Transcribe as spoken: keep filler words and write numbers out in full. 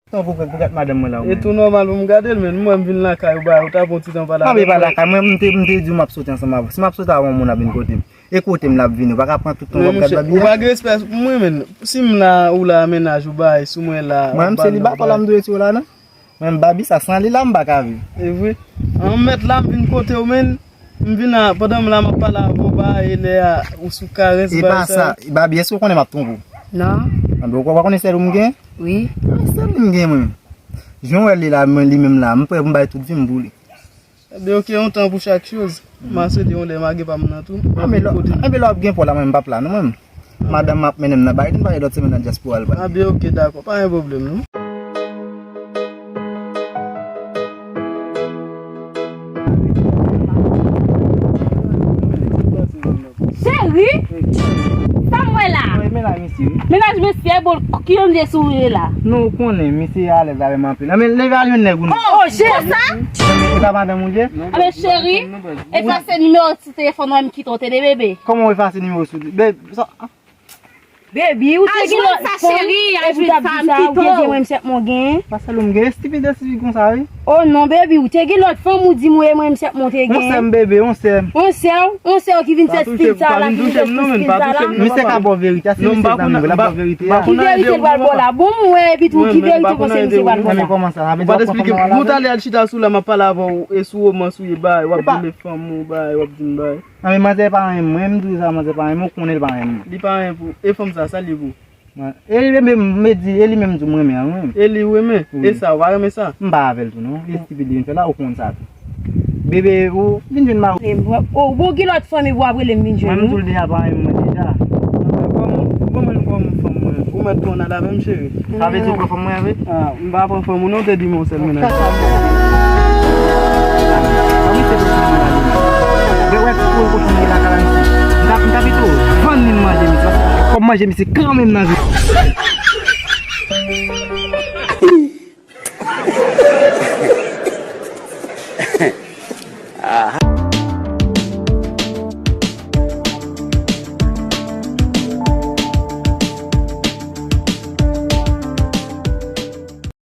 Tan pou, pou gad madanm mwen la, e tou nòmal pou m gade l, men mwen m vin lakay ou ba, ou ta pran ti tan pale avè mwen. M pa lakay mwen, m te, m te di w m ap soti ansanm avè w. Si m ap soti avè yon moun ap vin kote m, e kote m l ap vini, ou pa ka pran tout tan w ap gad Babi a. Ou pa gen respè pou mwen, men si m la, ou la, mennaj ou bay, sou mwen la. Mwen m selibatè la, m dwe rete la, non? Mwen m Babi sa, san li la, m pa ka viv. E vre? An, m mèt la, m vin kote w, men m vin a, pandan m la, m ap pale avè w, ba, e lè a, ou sou karès, e pa sa, Babi, èske w konnen m ap twonpe w? Non. Anben, ou pa konnen sèl ou m gen? Wi. Mwen sèl li m gen mwen. Jan w wè li la, mwen li menm la, m prè pou m bay tout vi m pou li. Ebyen, oke, yon tan pou chak choz. M a swete yon lè m a gen pa m nan tou. Anben lè w ap gen pa w la, mwen m p ap la, non, mwen. Madanm m ap mennen m nan Biden, m pale lòt semèn nan dyaspora l pral. Anben, oke, dakò, pa gen pwoblèm, non. Cheri! Sa m wè la? Mennaj mesye, wi. Mennaj mesye, bon, ki jan de souri la? Non, ou konnen, misye alèz avè m anpil. Anben, leve al jwenn nèg ou non. Oh, oh, cheri! Sa? E pa madanm ou ye? Anben, cheri, efase nimewo sou telefòn mwen, m kite w tande, bebe. Kòman w efase nimewo sou, bebe, sa? Baby, ou te gen lòt fanm, epi w t ap di sa, ou te gen mwen m sèlman w genyen. Pa sèl ou m genyen, estipid, estipid konsa, wi. Oh non, baby, ou te gen lòt fanm, ou di m ou e mwen m sèlman w te genyen. On sè m, bebe, on sè m. On sè w, on sè w ki vin fè stil sa la, ki vin fè stil sa la. Misye ka ba w verite a, se misye k zanmi m, l ap ba w verite a. Ki verite l pral ba w la? Bon, m wè, epi tou, ki verite w panse misye pral ba w la? Ou pa t esplike m. Ou t ale al chita sou la, m ap pale avè w, e sou womans ou ye, bay, w ap di m e fanm ou, bay, w ap di m, bay. Anben, manzè pa renmen mwen, m di w sa, manzè pa renmen mwen, ou konnen l pa renmen mwen. Li pa renmen pou, e fanm sa, sa l ye pou ou? E li menm, m di, e li menm di m renmen an, wi. E li ou renmen? Wi. E sa, ou pa renmen sa? M pa avè l tou, non. Estipid li vin fè la, ou konn sa tou. Bebe, ou vin jwenn mari w. Oh, bon, gen lòt fanm, epi w ap rele m vin jwenn ou. Mwen, m tou l deja pa renmen mwen deja. Kòman, kòman, kòman fanm mwen? Ou mèt tou ann al avè m, cheri. Sa vle di ou pran fanm mwen avè? Ah, m pa pran fanm ou non, te di m yon sèl mennaj. Sa sa bon. Sa wi, se pou mennaj ou. Lè w wè ti pwoko kochon ye la, kalansi. M ta, m ta pito vann li m manje misye. Kòm manje misye kanmenm nan vi.